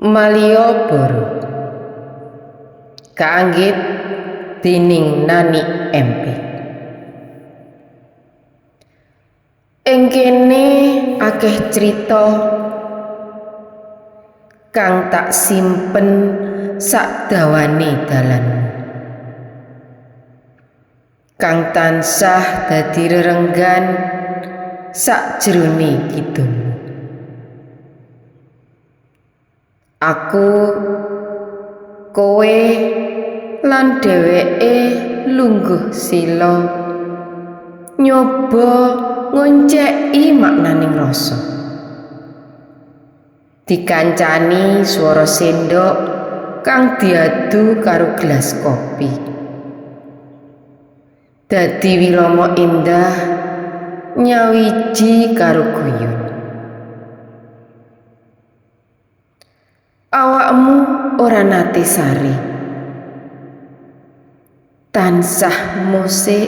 Malioboro kaanggit dening Nani MP. Ing kene akeh crita kang tak simpen sakdawane dalanmu, kang tansah dadi rerenggan sakjroning kidungmu. Aku, kowe lan dheweke lungguh sila nyoba ngonceki maknaning rasa. Dikancani swara sendok kang diadu karo gelas kopi. Dadi wirama indah nyawiji karo guyon. Awakmu ora nate sare, tansah mosek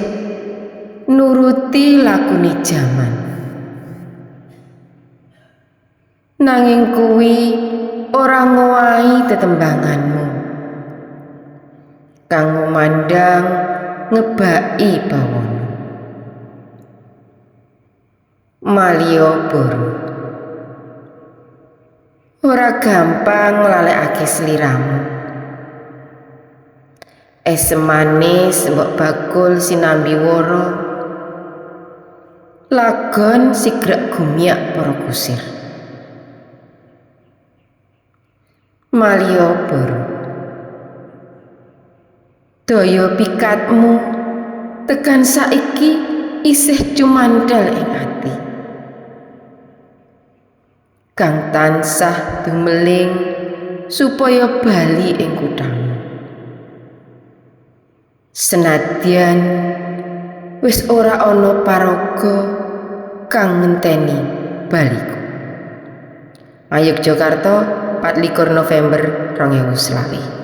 nuruti lakune jaman. Nanging kuwi ora ngowahi tetembanganmu kang ngumandhang ngebaki bawana. Malioboro ora gampang nglalekake sliramu. Esem manis mbok bakul sinambi wara, lagon sigrek gumyak para kusir. Malioboro daya pikatmu tekan saiki isih cumandhal ing ati, kang tansah dumeling supaya bali ing kuthamu. Senadyan wis ora ana paraga kang ngenteni baliku. Ngayogyakarta, 24 November 2020.